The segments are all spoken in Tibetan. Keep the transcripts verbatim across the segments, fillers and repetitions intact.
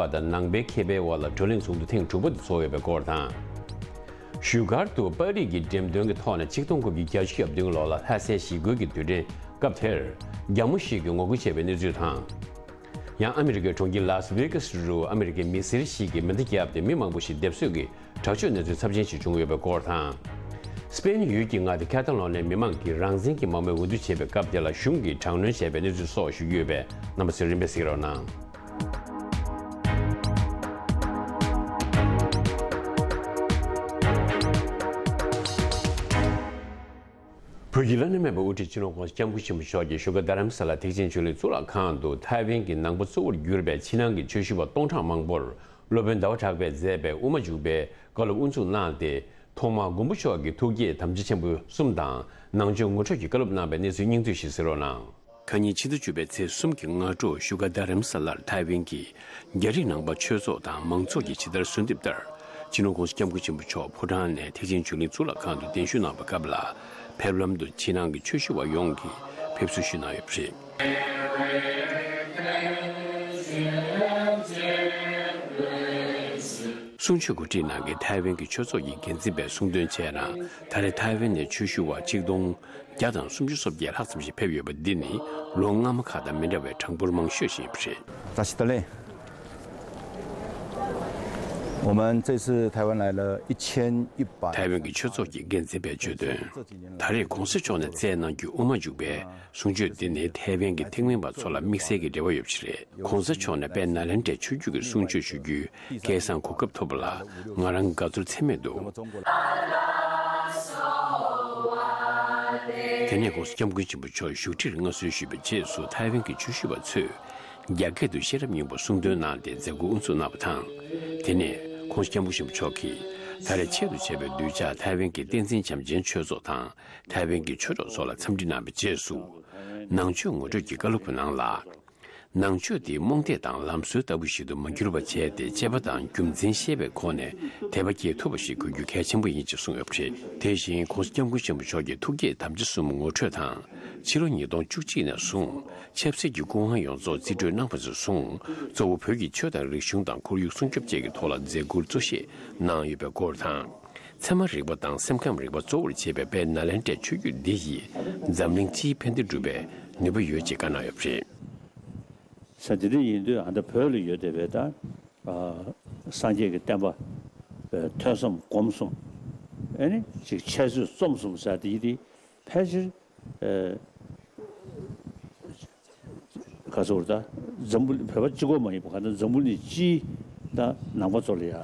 པ་དང་ནང་པའི་མཁས་པའི་དབར་ལ་བགྲོ་གླེང་ཚོགས་འདུ་ཐེངས་དྲུག་པ་དེ་ཚོགས་ཡོད་པའི་སྐོར་དང་། བཞུགས་སྒར་དུ་པར་རིས་ཀྱི་འགྲེམས་སྟོན་གྱི་ཐོག་ནས་ཆིག་སྟོང་དགུ་བརྒྱ་བརྒྱད་ཅུ་གྱ་བདུན་ལོ་ལ་ལྷ་སའི་ཞི་རྒོལ་གྱི་དུས་དྲན་སྐབས་དེར་རྒྱ་མོ་ཞིག་གིས་ངོ་རྒོལ་བྱས་པའི་གནས་ཚུལ་དང་། ཡང་ཨ་མི་རི་ཀའི་གྲོང་ཁྱེར་ལཱ་སི་ཝེ་གྷ་སི་རུ་ཨ་མི་རི་ཀའི་མི་སེར་ཞིག་གིས་མེ་མདའ་བརྒྱབ་སྟེ་མི་མང་པོ་ཞིག་སྡེབ་གསོད་ཀྱི་དྲག་སྤྱོད་གནས་ཚུལ་ཚབས་ཆེན་ཞིག་བྱུང་ཡོད་པའི་སྐོར་དང་། སྤེན་ཡུལ་གྱི་མངའ་སྡེ་ཁ་ཏ་ལོ་ནའི་མི་མང་གིས་རང་བཙན་གྱི་མང་མོས་འོས་བསྡུ་བྱས་པའི་སྐབས་དེ་ལ་གཞུང་གིས་དྲག་གནོན་བྱས་པའི་གནས་ཚུལ་སོགས་ཞུ་རྒྱུ་ཡོད་པས་རྣམ་པ་ཚོས་རིམ་པས་གཟིགས་རོགས་གནང་། བོད་ཀྱི་བླ་ན་མེད་པའི་དབུ་ཁྲིད་སྤྱི་ནོར་༸གོང་ས་༸སྐྱབས་མགོན་ཆེན་པོ་མཆོག་གིས་བཞུགས་སྒར་རྡ་རམ་ས་ལ་ཐེག་ཆེན་ཆོས་གླིང་གཙུག་ལག་ཁང་དུ་ཐའེ་ཝན་གྱི་ནང་པ་གཙོ་བོར་གྱུར་པའི་ཕྱི་ནང་གི་ཆོས་ཞུ་བ་སྟོང་ཕྲག་མང་པོར་སློབ་དཔོན་ཟླ་བ་གྲགས་པས་མཛད་པའི་དབུ་མ་འཇུག་པའི་བཀའ་སློབ་དབུ་འཛུགས་གནང་སྟེ། ཐོག་མར་མགོན་པོ་མཆོག་གི་ཐུགས་བསྐྱེད་དམ་བཅའ་ཆེན་པོ་གསུམ་དང་ནང་ཆོས་ངོ་སྤྲོད་ཀྱི་བཀའ་སློབ་གནང་བའི་གནས་ཚུལ་སྙིང་བསྡུས་ཤིག་གཟིགས་རོགས་གནང་། ཁ་ཉིན་ཕྱི་ཟླ་བཅུ་པའི་ཚེས་གསུམ་གྱི་སྔ་དྲོ་བཞུགས་སྒར་རྡ་རམ་ས་ལར་ཐའེ་ཝན་གྱི་རྒྱ་རིགས་ནང་པ་ཆོས་ཚོགས་དང་མང་ཚོགས་ཀྱིས་ཇི་ལྟར་གསོལ་འདེབས་ལྟར། སྤྱི་ནོར་༸གོང་ས་༸སྐྱབས་མགོན་ཆེན་པོ་མཆོག་ཕོ་བྲང་ནས་ཐེག་ཆེན་ཆོས་གླིང་གཙུག་ལག་ཁང་དུ་གདན་ཞུ་གནང་བའི་སྐབས་ལ། ཕེབས་ལམ་དུ་ཕྱི་ནང་གི་ཆོས་ཞུ་བ་ཡོངས་ཀྱིས་ཕེབས་བསུ་ཞུས་གནང་ཡོད་པ་རེད། གསུང་ཆོས་གོ་སྒྲིག་གནང་མཁན་ཐའེ་ཝན་གྱི་ཆོས་ཚོགས་ཀྱི་འགན་འཛིན་པས་གསུང་དོན་བྱས་ན། ད་རེས་ཐའེ་ཝན་ནས་ཆོས་ཞུ་བ་ཆིག་སྟོང་བརྒྱ་དང་སུམ་ཅུ་སོ་བརྒྱད་ལྷག་ཙམ་ཞིག་ཕེབས་ཡོད་པ་འདི་ནི་ལོ་སྔ་མ་ཁག་དང་མི་འདྲ་བའི་གྲངས་འབོར་མང་ཤོས་ཤིག་ཡིན་པ་རེད། 扎西德勒，我们这次台湾来了一千一百。 ཐའེ་ཝན་གྱི་ཆོས་ཚོགས་ཀྱི་འགན་འཛིན་པས་བརྗོད་དོན། ད་རེས་༸གོང་ས་མཆོག་ནས་བསྩལ་གནང་རྒྱུའི་དབུ་མ་འཇུག་པའི་གསུང་ཆོས་འདི་ནི་ཐའེ་ཝན་གྱི་ཐེག་དམན་པ་ཚོ་ལ་དམིགས་བསལ་གྱི་འབྲེལ་བ་ཡོད་པ་ཞིག་རེད། ༸གོང་ས་མཆོག་ནས་དཔལ་ནཱ་ལེནྡྲའི་ཆོས་བརྒྱུད་ཀྱི་གསུང་ཆོས་ཞུ་རྒྱུའི་སྐལ་བཟང་གོ་སྐབས་ཐོབ་པ་ལ་ང་རང་དགའ་ཚོར་ཚད་མེད་འདུག་དེ་ནས་༸གོང་ས་༸སྐྱབས་མགོན་ཆེན་པོ་མཆོག་བཞུགས་ཁྲིར་མངའ་གསོལ་ཞུས་པའི་རྗེས་སུ་ཐའེ་ཝན་གྱི་ཆོས་ཞུ་བ་ཚོས་རྒྱ་སྐད་དུ་ཤེས་རབ་སྙིང་པོ་གསུང་འདོན་གནང་སྟེ་མཛད་སྒོ་དབུ་འཛུགས་གནང་བ་དང་། དེ་ནས་༸གོང་ས་༸སྐྱབས་མགོན་ཆེན་པོ་མཆོག་གིས་ད་རེས་ཆེད་དུ་བྱས་པའི་གདུལ་བྱ་ཐའེ་ཝན་གྱི་བསྟན་འཛིན་བྱམས་ཆེན་ཆོས་ཚོགས་དང་ཐའེ་ཝན་གྱི་ཆོས་གྲོགས་ཚོ་ལ་འཚམས་འདྲི་གནང་བའི་རྗེས་སུ། ནང་ཆོས་ངོ་སྤྲོད་ཀྱི་བཀའ་སློབ་ཀྱི་ནང་ལ། ནང་ཆོས་དེ་རྨོངས་དད་དང་ལམ་སྲོལ་ལྟ་བུ་ཞིག་ཏུ་མ་འགྱུར་བ་བྱས་ཏེ་དཔྱད་པ་དང་རྒྱུ་མཚན་ཤེས་པའི་སྒོ་ནས་དད་པ་སྐྱེ་ཐུབ་པ་ཞིག་དགོས་རྒྱུ་གལ་ཆེན་པོ་ཡིན་ཅེས་གསུངས་ཡོད་པ་རེད། དེ་བཞིན་༸གོང་ས་༸སྐྱབས་མགོན་ཆེན་པོ་མཆོག་གི་ཐུགས་བསྐྱེད་དམ་བཅའ་གསུམ་ངོ་སྤྲོད་དང་། ཕྱི་ལོ་ཉིས་སྟོང་བཅུ་གཅིག་ནས་བཟུང་ཆབ་སྲིད་ཀྱི་སྐུ་དབང་ཡོངས་རྫོགས་རྩིས་སྤྲོད་གནང་བ་ནས་བཟུང་གཙོ་བོ་བོད་ཀྱི་ཆོས་དང་རིག་གཞུང་དང་ཁོར་ཡུག་སྲུང་སྐྱོབ་བཅས་ཀྱི་ཐོག་ལ་མཛད་ཁུར་གཙོ་ཆེ་གནང་ཡོད་པའི་སྐོར་དང་། ཚད་མ་རིག་པ་དང་སེམས་ཁམས་རིག་པ་གཙོ་བོར་བྱས་པའི་དཔལ་ནཱ་ལེནྡྲའི་ཆོས་བརྒྱུད་འདི་ཡིས་འཛམ་གླིང་སྤྱིའི་ཕན་བདེ་སྒྲུབ་པའི་ནུས་པ་ཡོད་ཅེས་བཀའ་གནང་ཡོད་པ་རེད། ས་དེ་འདྲ་ཡིན་དུས་ཨ་ད་བོད་ལ་ཡོད་བསྡད་པའི་ད་སངས་རྒྱས་ཀྱི་བསྟན་པ་ཐོས་བསམ་སྒོམ་གསུམ་ཨེ་ནི་ཅིག་འཆད་རྩོད་རྩོམ་གསུམ་ཟེར་དེ་ཡིན་དེ་ཕལ་ཆེར་ག་ཚོད་ད་འཛམ་བུ་བོད་པ་གཅིག་པོ་མ་ཡིན་པ་ག་ད་འཛམ་བུ་གླིང་སྤྱིའི་ད་ནང་པ་ཚོ་ལ་ཡ་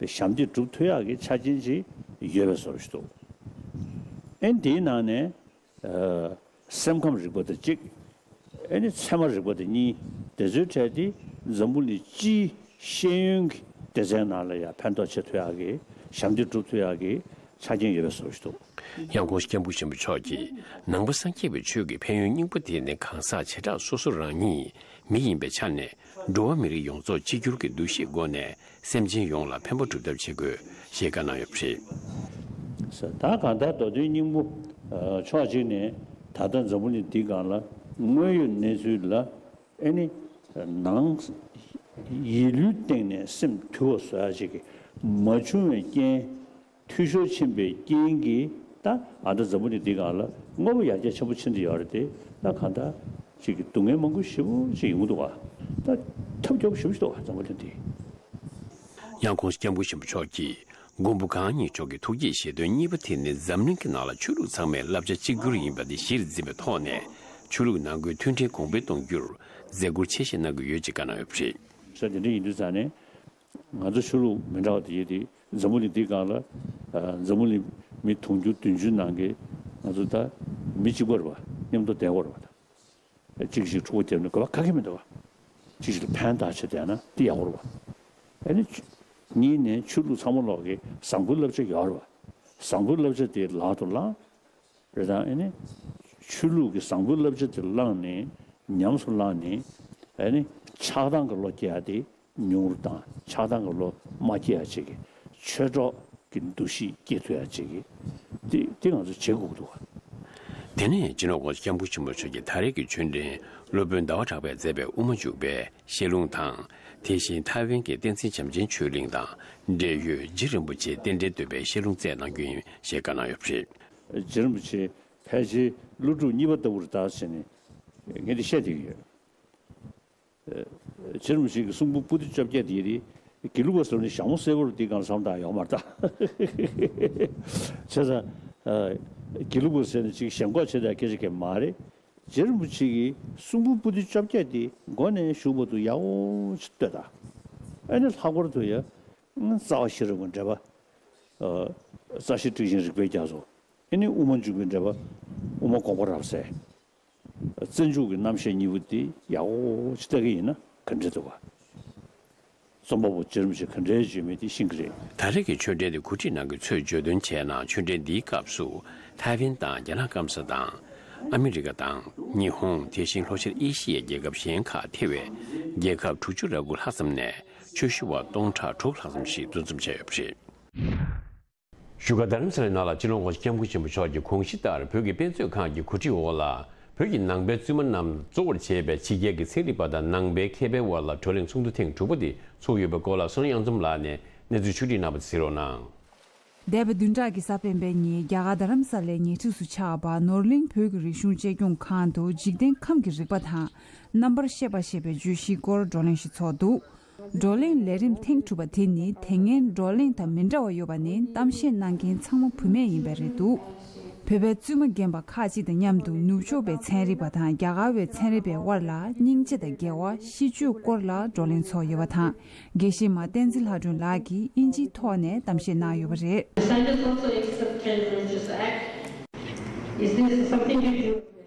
ཞབས་འདེགས་སྒྲུབ་ཐུབ་ཡག་གི་ཆ་རྐྱེན་ཅིག་ཡོད་པའི་བཟོ་འདྲ་ཞིག་འདུག་ཨེ་འདིའི་ནང་ནས། སེམས་ཁམས་རིག་པ་དང་གཅིག་ཨེ་ནི་ཚད་མ་རིག་པ་དང་གཉིས། དེ་ཚོའི་གྲས་དེ་འཛམ་བུ་གླིང་སྤྱིའི་ཤེས་ཡོན་གྱི་སྡེ་ཚན་ནང་ལ་ཡང་ཕན་ཐོགས་བྱེད་ཐུབ་ཡག་གི་ཞབས་འདེགས་སྒྲུབ་ཐུབ་ཡག་གི་ཆ་རྐྱེན་ཡོད་པའི་བཟོ་ཞིག་འདུག་ཡང་༸གོང་ས་༸སྐྱབས་མགོན་ཆེན་པོ་མཆོག་གིས་ནང་པ་སངས་རྒྱས་པའི་ཆོས་ཀྱི་ཕན་ཡོན་སྙིང་པོ་དེ་ནི་གང་ཟག་བྱེ་བྲག་སོ་སོ་རང་ཉིད་མི་ཡིན་པའི་ཆ་ནས་འགྲོ་བ་མི་རིགས་ཡོངས་རྫོགས་གཅིག་གྱུར་གྱི་འདུ་ཤེས་སྒོ་ནས། སེམས་ཅན་ཡོངས་ལ་ཕན་པ་སྒྲུབ་ཐབས་བྱེད་དགོས་ཞེས་བཀའ་གནང་ཡོད་པ་རེད། ད་གང་ལྟར་མདོ་དོན་སྙིང་པོ། ཕྱོགས་གཅིག་ནས་ད་ལྟ་འཛམ་བུ་གླིང་འདིའི་སྒང་ལ་དངོས་ཡོད་གནས་ཚུལ་ལ་ཨེ་ནི་ནང་ཡིད་བློའི་སྟེང་ནས་སེམས་དུལ་བ་བཟོ་ཡ་ཅིག་གི་མ་བྱུང་བའི་རྐྱེན། འཐུས་ཤོར་ཕྱིན་པའི་རྐྱེན་གྱིས་ད་ཨ་ད་འཛམ་བུ་གླིང་འདིའི་སྒང་ལ་དངོས་པོ་ཡར་རྒྱས་ཆེན་པོ་ཕྱིན་ཏེ་ཡོད་རེད་དེ། ད་གང་ལྟར་ཅིག་གི་སྡུག་བསྔལ་མང་པོ་ཞེ་པོ་ཅིག་ཡོང་གི་འདུག་བ། ད་ཐབས་སྐྱོ་པོ་ཞེ་པོ་ཞིག་འདུག་བ་འཛམ་བུ་གླིང་འདི། ཡང་༸གོང་ས་༸སྐྱབས་མགོན་ཆེན་པོ་མཆོག་གིས་མགོན་པོ་གང་ཉིད་མཆོག་གི་ཐུགས་བསྐྱེད་བཞེད་དོན་གཉིས་པ་དེ་ནི་འཛམ་གླིང་གི་ནང་ལ་ཆོས་ལུགས་ཚང་མས་བསླབ་བྱ་གཅིག་གྱུར་ཡིན་པ་དེ་གཞིར་འཛིན་པའི་ཐོག་ནས་ཆོས་ལུགས་ནང་ཁུལ་མཐུན་སྒྲིལ་གོང་འཕེལ་གཏོང་རྒྱུར་མཛད་ཁུར་ཆེ་བཞེས་གནང་གི་ཡོད་ཅེས་བཀའ་གནང་ཡོད་པ་རེད། ས་དེ་འདྲ་ཡིན་དུས་ཙང་ནས་ང་ཚོ་ཆོས་ལུགས་མི་འདྲ་བ་དེ་ཡོད་དེ་འཛམ་བུ་གླིང་འདིའི་སྒང་ལ་འཛམ་བུ་གླིང་མི་དུང་ཕྱུར་བདུན་ཅུ་ནང་གི་ང་ཚོ་ད་མི་གཅིག་པ་རེད་བ། མཉམ་དུ་བསྡད་དགོས་རེད་བ་ད། གཅིག་གིས་གཅིག་འཁྲུག་པ་བརྒྱབ་ནས་དགོས་པ་ག་གེ་མི་འདུག་བ། གཅིག་གཅིག་ལ་ཕན་ཐོགས་བྱས་བསྡད་ན་དེ་ཡག་པོ་རེད་བ། ཨ་ནི་གཉིས་ནས་ཆོས་ལུགས་ཚང་མ་ལོག་གི་བཟང་པོའི་བསླབ་བྱ་ཡོད་རེད་བ། བཟང་པོའི་བསླབ་བྱ་དེ་ལག་ཏུ་བླངས། རེད་དང་ཨ་ནི་ཆོས་ལུགས་ཀྱི་བཟང་པོའི་བསླབ་བྱ་དེ་བླངས་ནས་ཉམས་སུ་བླངས་ནས་ཨ་ནི་ཆགས་སྡང་གི་བློ་སྐྱེ་ཡ་དེ་ཉུང་རུ་བཏང་། ཆགས་སྡང་གི་བློ་མ་སྐྱེ་ཡ་བྱེད་ཀྱི། ཆོས་གྲོགས་ཀྱི་འདུ་ཤེས་སྐྱེ་ཐུབ་ཡ་བྱེད་ཀྱི། དེ་དེ་ང་ཚོ་བྱེད་དགོས་ཀྱི་འདུག་ག་དེ་ནས་སྤྱི་ནོར་༸གོང་ས་༸སྐྱབས་མགོན་ཆེན་པོ་མཆོག་གི་ད་རེས་ཀྱི་ཆོས་འབྲེལ་སློབ་དཔོན་ཟླ་བ་གྲགས་པས་མཛད་པའི་དབུ་མ་འཇུག་པའི་བཤད་ལུང་དང་། དེ་བཞིན་ཐའེ་ཝན་གྱི་བསྟན་འཛིན་བྱམས་ཆེན་ཆོས་གླིང་དང་འབྲེལ་ཡོད་རྗེ་རིན་པོ་ཆེའི་རྟེན་འབྲེལ་བསྟོད་པའི་བཤད་ལུང་བསྩལ་གནང་རྒྱུ་ཡིན་ཞེས་བཀའ་གནང་ཡོད་པ་རེད། རྗེ་རིན་པོ་ཆེ་ཕལ་ཆེར་ཀླུ་སྒྲུབ་གཉིས་པ་ལྟ་བུར་གདའ་བྱས་ནས་ངས་འདི་བཤད་བསྡད་ཀྱི་ཡོད། རྗེ་རིན་པོ་ཆེ་གི་གསུང་འབུམ་པོ་ཏི་བཅོ་བརྒྱད་དེ་ཡིན་དེ། དགེ་ལུགས་པ་ཟེར་ནས་ཞྭ་མོ་སེར་པོ་རུ་དེ་གང་བསམ་བཏང་ཡོད་མ་རེད་ད། བྱས་ཙང་། དགེ་ལུགས་པ་ཟེར་ནས་ཅིག་ཞེན་ཁོག་བྱེད་དང་སྐད་ཆ་གང་མ་རེད། རྗེ་རིན་པོ་ཆེ་གི་གསུང་འབུམ་པོ་ཏི་བཅོ་བརྒྱད་དེ་མགོ་ནས་གཞུག་བར་དུ་ཡག་པོ་ཅིག་ལྟོས་དང་། ཨ་ནི་ལྷག་པར་དུ་ཡང་རྩ་བ་ཤེས་རབ་ཀྱི་འགྲེལ་པ། རྩ་ཤེ་ཊཱིཀ་ཆེན་རིགས་པའི་རྒྱ་མཚོ། ཨ་ནི་དབུ་མ་འཇུག་པའི་འགྲེལ་པ། དབུ་མ་དགོངས་པ་རབ་གསལ། བཙན་འཇུག་གི་རྣམ་བཤད་གཉིས་པོ་དེ་ཡག་པོ་ཅིག་ལྟ་གི་ཡིན་ན་ག་འདྲ་འདུག་ག་རྩོམ་པ་པོ་རྗེ་རིན་པོ་ཆེ་ག་འདྲའི་བརྗོད་མིན་དེ་ཤེས་ཀྱི་རེད། ད་རེས་ཀྱི་ཆོས་འབྲེལ་དེ་གོ་སྒྲིག་གནང་མཁན་ཚོས་བརྗོད་དོན་བྱས་ན། ཆོས་འབྲེལ་འདིའི་སྐབས་སུ་ཐའེ་ཝན་དང་རྒྱ་ནག་སྐམ་ས་དང་། ཨ་མི་རི་ཀ་དང་ཉི་ཧོང་། དེ་བཞིན་ལྷོ་ཤར་ཨེ་ཤི་ཡའི་རྒྱལ་ཁབ་གཞན་ཁག་ཐེ་བའི་རྒྱལ་ཁབ་དྲུག་ཅུ་རེ་དགུ་ལྷག་ཙམ་ནས་ཆོས་ཞུ་བ་སྟོང་ཕྲག་དྲུག་ལྷག་ཙམ་ཞིག་འདུ་འཛོམས་བྱས་ཡོད་པ་རེད། བཞུགས་སྒར་རྡ་རམ་ས་ལའི་ནང་ལ་སྤྱི་ནོར་༸གོང་ས་༸སྐྱབས་མགོན་ཆེན་པོ་མཆོག་གི་དགོངས་གཞི་ལྟར། བོད་ཀྱི་དཔེ་མཛོད་ཁང་གི་གོ་སྒྲིག་འོག་ལ། བོད་ཀྱི་ནང་པའི་བཙུན་མ་རྣམས་གཙོ་བོར་བྱས་པའི་ཕྱི་རྒྱལ་གྱི་ཚན་རིག་པ་དང་ནང་པའི་མཁས་པའི་དབར་ལ་བགྲོ་གླེང་ཚོགས་འདུ་ཐེངས་དྲུག་པ་དེ་ཚོགས་ཡོད་པའི་སྐོར་ལ། བསོད་ནམས་དབྱངས་འཛོམས་ལགས་ནས་གནས་ཚུལ་ཕྱོགས་སྒྲིག་གནང་བ་དེ་གཟིགས་རོགས་གནང་། འདས་པའི་བདུན་ཕྲག་གི་གཟའ་སྤེན་པའི་ཉིན། རྒྱ་གར་རྡ་རམ་ས་ལའི་ཉེ་འཁྲིས་སུ་ཆགས་པ་ནོར་གླིང་བོད་ཀྱི་རིག་གཞུང་གཅེས་སྐྱོང་ཁང་དུ། འཇིག་རྟེན་ཁམས་ཀྱི་རིག་པ་དང་རྣམ་པར་ཤེས་པ་ཞེས་པའི་བརྗོད་གཞིའི་སྐོར་བགྲོ་གླེང་ཞིག་ཚོགས་འདུག་བགྲོ་གླེང་ལས་རིམ་ཐེངས་དྲུག་པ་དེ་ནི་དེ་སྔའི་བགྲོ་གླེང་དང་མི་འདྲ་བ་ཡོད་པ་ནི། གཏམ་བཤད་གནང་མཁན་ཚང་མ་བུད་མེད་ཡིན་པས་རེད་འདུག་བོད་པའི་བཙུན་མ་རྒན་པ་ཁག་ཅིག་དང་མཉམ་དུ་ནུབ་ཕྱོགས་པའི་ཚན་རིག་པ་དང་རྒྱ་གར་བའི་ཚན་རིག་པའི་དབར་ལ་སྙིང་རྗེ་དང་དགེ་བ། ཤིས་བརྗོད་སྐོར་ལ་བགྲོ་གླེང་ཚོགས་ཡོད་པ་དང་། དགེ་བཤེས་མ་བསྟན་འཛིན་ལྷ་སྒྲོན་ལགས་ཀྱིས་དབྱིན་ཇིའི་ཐོག་ནས་གཏམ་བཤད་གནང་ཡོད་པ་རེད། Scientists also accept change religious act. Is this something you do?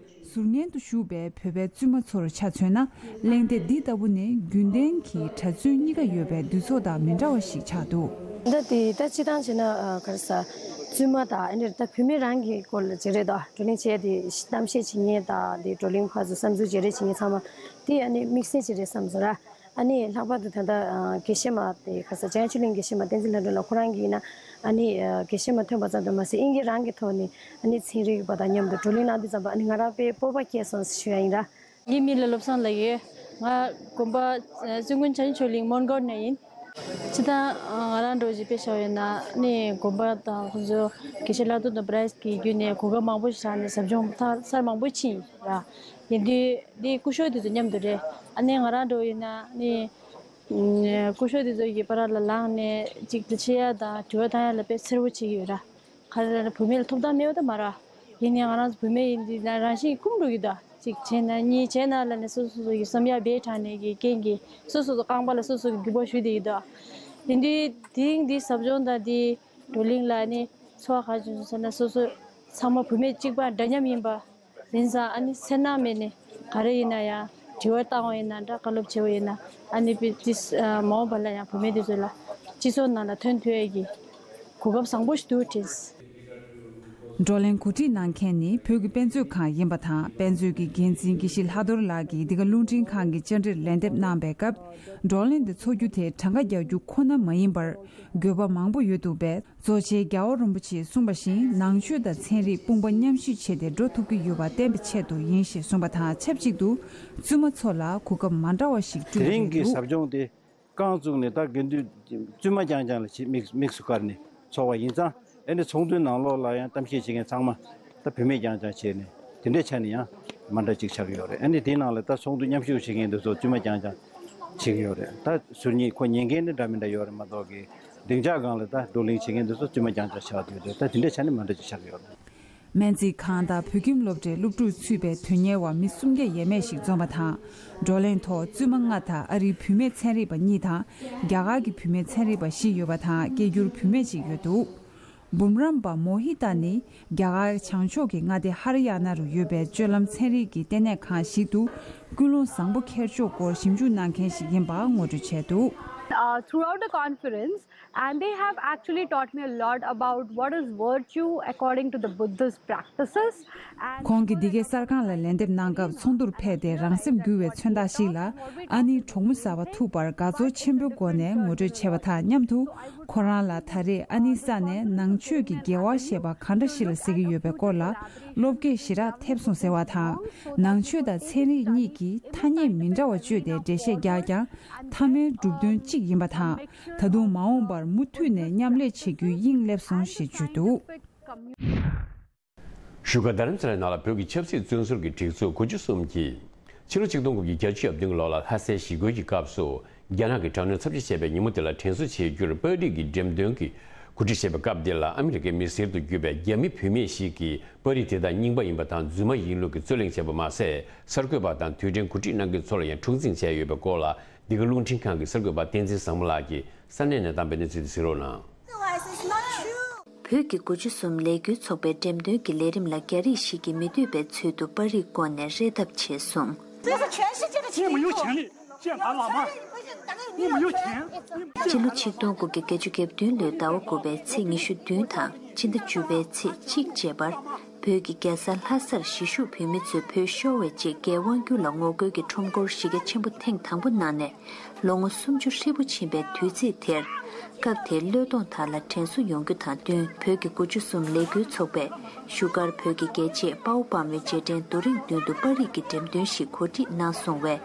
ཟུར་ཉན་དུ་བཞུགས་པའི་བོད་པའི་བཙུན་མ་ཚོར་ཆ་མཚོན་ན། གླེང་སྟེགས་འདི་ལྟ་བུ་ནི་རྒྱུན་ལྡན་གྱི་གྲྭ་བཙུན་གཉིས་ཀ་ཡོད་པའི་འདུས་ཚོགས་དང་མི་འདྲ་བ་ཞིག་ཆགས་འདུག་ད་དེ་ད་སྤྱིར་བཏང་བྱས་ན་ག་རེ་ཟ། བཙུན་མ་དང་ཨ་ནི་ད་བུད་མེད་རང་གི་སྐོར་ལ་བྱེད་རེད་དོ། བགྲོ་གླེང་བྱས་ཏེ་གཏམ་བཤད་བྱེད་མཁན་དང་དེ་བགྲོ་གླེང་ཕར་ཚུར་བསམ་ཚུལ་བརྗེ་རེས་བྱེད་མཁན་ཚང་མ་དེ་ཨ་ནི་དམིགས་བསལ་ཅིག་རེད་བསམ་སོང་ར། ཨ་ནི་ལྷག་པར་དུ་ད་ལྟ་དགེ་བཤེས་མ་དེ་ག་ས་འཇམ་དབྱངས་ཆོས་གླིང་དགེ་བཤེས་མ་བསྟན་འཛིན་ལྷ་སྒྲོན་ལགས་ཁོ་རང་གིས་ཡིན་ན། ཨ་ནི་དགེ་བཤེས་མ་ཐོན་པ་ཙམ་དུ་མ་ཟད་དབྱིན་སྐད་རང་གི་ཐོག་ནས་ཨ་ནི་ཚན་རིག་པ་དང་མཉམ་དུ་བགྲོ་གླེང་གནང་དུས་ཙམ་པ་ཨ་ནི་ང་རང་དཔེ་སྤོབས་པ་སྐྱེས་སོང་ཞུ་ཡ་ཡིན་ར། ངའི་མིང་ལ་བློ་བཟང་ལགས་ཡོད། ང་དགོན་པ་བཙུན་དགོན་བྱང་ཆུབ་གླིང་མོན་གྷོ་ནས་ཡིན། སྤྱིར་བཏང་ང་རང་འདྲ་བོ་ཞིག་དཔེ་བཞག་ཡོད་ན་ནི་དགོན་པ་དང་ཁོང་ཚོ་དགེ་བཤེས་ལྷག་རྡོར་དང་བྷ་རའི་སི་གི་བརྒྱུད་ནས་གོ་སྐབས་མང་པོ་ཞིག་བཞག་ནས་ཟབ་སྦྱོང་ཐར་སར་མང་པོ་ཕྱིན་ཡིན་ར། ཡིན་དུས་འདི་སྐུ་ཞབས་དེ་ཚོ་མཉམ་དུ་རེད། ཨ་ནི་ང་རང་འདྲ་བོ་ཡིན་ན་ནི། སྐུ་ཞབས་དེ་ཚོ་གི་བར་ལ་ལངས་ནས་ཅིག་འདྲི་ཤེས་ཡ་དང་དྲི་བ་བཏང་ཡ་ལ་དཔེ་འཚེར་པོ་བྱེད་ཀྱི་ཡོད་ར། ག་རེ་ལབ་ན་བུད་མེད་ལ་ཐོབ་ཐང་མེད་པ་ད་མ་ར། ཡིན་ནའི་ང་རང་ཚོ་བུད་མེད་ཡིན་དུས་ན་རང་བཞིན་ཀུན་འགྲོ་གི་འདུག་གཅིག་བྱས་ན་གཉིས་བྱས་ན་ལབ་ནས་སོ་སོ་སོ་གི་བསམ་ཡ་བེད་དྲངས་ནས་གི་རྐྱེན་གྱིས་སོ་སོ་སོ་རྐང་པ་ལ་སོ་སོ་གི་རྒྱུ་བ་གཞུས་བསྡད་ཀྱི་འདུག་ཡིན་དུས་དེ་རིང་འདི་ཟབ་སྦྱོང་དང་འདི་བགྲོ་གླེང་ལ་ནི་ཚོར་བ་ག་རེ་བྱུང་སོང་ཟེར་ན་སོ་སོ་ཚང་མ་བུད་མེད་གཅིག་པ་འདྲ་མཉམ་ཡིན་པ། ཡིན་ཙང་ཨ་ནི་སེར་སྣ་མེད་ནས་ག་རེ་ཡིན་ན་ཡང་དྲི་བ་བཏང་བ་ཡིན་ན་འདྲ་བཀའ་སློབ་བྱེད་པ་ཡིན་ན་ཨ་ནི་པི་ཏིས་མ་འོངས་པ་ལ་ཡང་བུད་མེད་དེ་ཚོ་ལ་སྤྱི་ཚོགས་ནང་ལ་ཐོན་ཐུབ་ཡས་ཀྱི་གོ་སྐབས་བཟང་པོ་ཞིག་འདུག་དྲན། བགྲོ་གླེང་གོ་སྒྲིག་གནང་མཁན་ནི་བོད་ཀྱི་དཔེ་མཛོད་ཁང་ཡིན་པ་དང་། དཔེ་མཛོད་ཀྱི་འགན་འཛིན་དགེ་བཤེས་ལྷག་རྡོར་ལགས་ཀྱིས་འདི་ག་རླུང་འཕྲིན་ཁང་གི་བཅར་འདྲིར་ལན་འདེབས་གནང་པའི་སྐབས། བགྲོ་གླེང་འདི་འཚོགས་རྒྱུ་དེ་གྲངས་ཀ་རྒྱག་རྒྱུ་ཁོ་ན་མ་ཡིན་པར། དགོས་པ་མང་པོ་ཡོད་འདུག་པས། རྫོགས་ཆེན་རྒྱལ་བ་རིན་པོ་ཆེས་གསུངས་པ་བཞིན་ནང་ཆོས་དང་ཚན་རིག་དཔུང་པ་མཉམ་གཤིབ་བྱས་ཏེ་འགྲོ་ཐུབ་ཀྱི་ཡོད་པ་བསྟན་པའི་ཆེད་དུ་ཡིན་ཞེས་གསུངས་པ་དང་ཆབས་ཅིག་ཏུ། བཙུན་མ་ཚོ་ལ་གོ་སྐབས་མ་འདྲ་བ་ཞིག་དེ་བསྐྲུན་རིང་གི་ཡོད་འདུག་ཟབ་སྦྱོང་དེ་རྐང་བཙུགས་ནས་ད་དགེ་འདུན་བཙུན་མ་རྐྱང་རྐྱང་ལ་ཆེད་དམིགས་དམིགས་སུ་བཀར་ནས་ཚོགས་པ་ཡིན་ཙང་། ཨ་ནི་ཚོགས་འདུའི་ནང་ལོགས་ལ་ཡང་གཏམ་བཤད་བྱེད་མཁན་ཚང་མ་ད་བུད་མེད་རྐྱང་རྐྱང་བྱས་ནས་དེ་འདྲའི་ཆ་ནས་ཡང་མ་འདྲ་ཅིག་ཆགས་ཀྱི་ཡོད་རེད། ཨ་ནི་དེའི་ནང་ལ་ད་ཚོགས་འདུ་མཉམ་ཞུགས་བྱེད་མཁན་དེ་ཚོ་བཙུན་མ་རྐྱང་རྐྱང་བྱེད་ཀྱི་ཡོད་རེད། ད་ཟུར་ཉན་ཁོ་ཉན་མཁན་ནི་འདྲ་མི་འདྲ་ཡོད་རེད་མ་གཏོགས་ཀྱི། སྡིངས་ཆ་སྒང་ལ་ད་བགྲོ་གླེང་བྱེད་མཁན་དེ་ཚོ་བཙུན་མ་རྐྱང་རྐྱང་ཆགས་བསྡད་ཡོད་རེད། ད་དེ་འདྲའི་ཆ་ནས་མ་འདྲ་ཅིག་ཆགས་ཀྱི་ཡོད་རེད། སྨན་རྩིས་ཁང་དང་བོད་ཁྱིམ་སློབ་གྲྭའི་སློབ་ཕྲུག་ཚུད་པའི་དོན་གཉེར་བ་མི་སུམ་བརྒྱ་ཡས་མས་ཤིག་འཛོམས་པ་དང་། བགྲོ་གླེང་ཐོག་བཙུན་མ་ལྔ་དང་ཨ་རིའི་བུད་མེད་ཚན་རིག་པ་གཉིས་དང་། རྒྱ་གར་གྱི་བུད་མེད་ཚན་རིག་པ་བཞི་ཡོད་པ་དང་། སྐད་སྒྱུར་བུད་མེད་ཅིག་ཡོད་འདུག་འབུམ་རམས་པ་མོ་ཧི་ཏཱ་ནི་རྒྱ་གར་བྱང་ཕྱོགས་ཀྱི་མངའ་སྡེ་ཧ་རི་ཡ་ན་རུ་ཡོད་པའི་སྤྱོད་ལམ་ཚན་རིག་གི་ལྟེ་གནས་ཁང་ཞིག་ཏུ་ ཀུན་སློང་བཟང་པོ་འཁྱེར་ཕྱོགས་སྐོར་ཞིབ་འཇུག་གནང་མཁན་ཞིག་ཡིན་པ་ངོ་སྤྲོད་བྱས་འདུག། Uh, throughout the conference, and they have actually taught me a lot about what is virtue according to the Buddhist practices. And ཁོང་གིས་འདི་གའི་གསར་ཁང་ལ་ལན་འདེབས་གནང་སྐབས་ཚོགས་འདུར་ཕེབས་ཏེ་རང་སེམས་འགུལ་བའི་མཚོན་རྟགས་ཤིག་ལ་ཨ་ནེའི་གྲོགས་མོ་གསར་པ་ཐུག་པར་དགའ་ཚོར་ཆེན་པོའི་སྒོ་ནས་ངོ་སྤྲོད་བྱས་པ་དང་མཉམ་དུ། ཁོ་རང་ལ་ད་རེས་ཨ་ནེའི་ས་ནས་ནང་ཆོས་ཀྱི་དགེ་བ་ཞེས་པ་གང་འདྲ་ཞིག་ལ་ཟེར་གྱི་ཡོད་པའི་སྐོར་ལ་བློ་སྐྱེད་ཞེ་དྲག་ཐེབས་སོང་ཟེར་བ་དང་། ནང་ཆོས་དང་ཚན་རིག་གཉིས་ཀྱིས་ཐ་སྙད་མི་འདྲ་བ་བཅོས་ཏེ་འགྲེལ་བཤད་རྒྱག་ཀྱང་མཐའ་མའི་གྲུབ་དོན་གཅིག་ཡིན་པ་དང་། ད་དུང་མ་འོངས་པར་མུ་མཐུད་ནས་མཉམ་ལས་བྱེད་རྒྱུའི་དབྱིངས་སླེབས་སོང་ཞེས་བརྗོད་འདུག། བཞུགས་སྒར་རྡ་རམ་ས་ལའི་ནང་ལ་བོད་ཀྱི་ཆབ་སྲིད་བཙོན་ཟུར་གྱི་སྒྲིག་འཛུགས་དགུ་བཅུ་གསུམ་གྱིས། ཕྱི་ལོ་ཆིག་སྟོང་དགུ་བརྒྱ་བརྒྱད་ཅུ་གྱ་བདུན་གྱི་ལོ་ལ་ལྷ་སའི་གཞིས་ཁོལ་གྱི་སྐབས་སུ། རྒྱ་ནག་གི་དྲག་གནོན་ཚབས་ཆེ་བྱས་པའི་ཉིན་མོ་དེ་ལ་དྲན་གསོ་བྱེད་རྒྱུར་པར་རིས་ཀྱི་འགྲེམས་སྟོན་གྱི་གོ་སྒྲིག་བྱས་པའི་སྐབས་འདི་ལ་ཨ་མི་རི་ཀའི་མི་སེར་དུ་གྱུར་པའི་རྒྱ་མི་བུད་མེད་ཞིག་གིས་པར་རིས་དེ་དག་རྙིང་པ་ཡིན་པ་དང་རྫུན་མ་ཡིན་ལུགས་ཀྱི་རྩོད་གླེང་བྱས་པ་མ་ཟད། གསར་འགོད་པ་དང་དུས་དྲན་གོ་སྒྲིག་གནང་མཁན་ཚོ་ལ་ཡང་འཁྲུག་འཛིང་བྱས་ཡོད་པའི་སྐོར་ལ། འདི་ག་རླུང་འཕྲིན་ཁང་གི་གསར་འགོད་པ་བསྟན་འཛིན་བཟང་མོ་ལགས་ཀྱིས་ས་གནས་ནས་བཏང་པའི་གནས་ཚུལ་དེ་གཟིགས་རོགས་གནང་། བོད་ཀྱི་དགུ་བཅུ་གསུམ་ལས་འགུལ་ཚོགས་པའི་འགྲེམས་སྟོན་གྱི་ལས་རིམ་ལ་རྒྱ་རིགས་ཤིག་གིས་མི་འདོད་པའི་ཚུལ་དུ་པར་རིས་བསྐོར་ནས་རེ་ལྟབ་བྱས་སོང་། 这是全世界的情侣组。 སྤྱི་ལོ་ཆིག་སྟོང་དགུ་བརྒྱ་བརྒྱད་ཅུ་གྱ་བདུན་ལོའི་ཟླ་བ་དགུ་པའི་ཚེས་ཉི་ཤུ་བདུན་དང་ཕྱི་ཟླ་བཅུ་པའི་ཚེས་གཅིག་བཅས་པར། བོད་ཀྱི་རྒྱལ་ས་ལྷ་སར་གཞིས་བཞུགས་བོད་མི་ཚོས་བོད་ཤོར་བའི་རྗེས་རྒྱའི་དབང་སྒྱུར་ལ་ངོ་རྒོལ་གྱི་ཁྲོམ་སྐོར་གཞི་རྒྱ་ཆེན་པོ་ཐེངས་དང་པོ་གནང་ནས་ལོ་ངོ་སུམ་ཅུ་ཧྲིལ་པོ་ཕྱིན་པའི་དུས་ཚིགས་དེར། སྐབས་དེའི་བློས་གཏོང་དག་ལ་དྲན་གསོ་ཡོང་རྒྱུ་དང་བསྟུན། བོད་ཀྱི་དགུ་བཅུ་གསུམ་ལས་འགུལ་ཚོགས་པས་བཞུགས་སྒར་བོད་ཀྱི་རྒྱལ་གཅེས་དཔའ་བོ་དཔའ་མོའི་རྗེས་དྲན་རྡོ་རིང་མདུན་དུ་པར་རིས་ཀྱི་འགྲེམས་སྟོན་ཞིག་གོ་སྒྲིག་གནང་སོང་བས།